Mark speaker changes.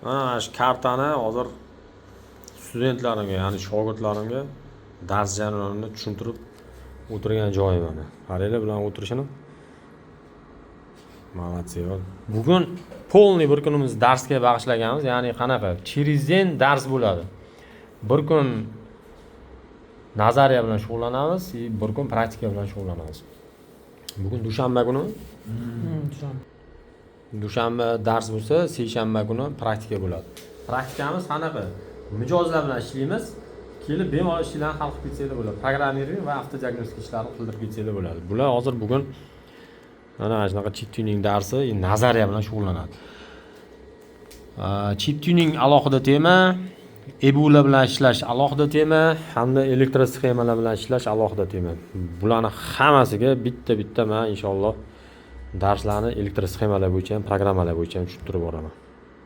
Speaker 1: Mana shu kartani hozir studentlarimga, ya'ni shogirdlarimga dars jarayonini tushuntirib o'tirgan joyim mana. Qaranglar bularni o'tirishini. Молодцы. Bugun полный bir kunimiz darsga bag'ishlaganmiz, ya'ni qanaqa? Через день dars bo'ladi. Bir kun nazariya bilan shug'ullanamiz и bir kun praktika bilan shug'ullanamiz. Bugun dushanba kuni.
Speaker 2: Dushanba.
Speaker 1: Dushanba dars bo'lsa, seshanba kuni praktika bo'ladi. Praktikamiz qanaqa? Mijozlar bilan ishlaymiz. Kelib bemalol ishlarni hal qilib ketsanglar bo'ladi. Программирование va avtodiagnostika ishlarini qildirib ketsanglar bo'ladi. Bular hozir bugun mana shunaqa chip tuning darsi, nazariya bilan shug'ullanadi. Chip tuning alohida tema, EBUlar bilan ishlash alohida tema hamda elektrosxemalar bilan ishlash alohida tema. Bularni hammasiga bitta-bitta man inshaalloh darslarni elektrosxemalar bo'yicha ham, programmalar bo'yicha ham tushuntirib boraman.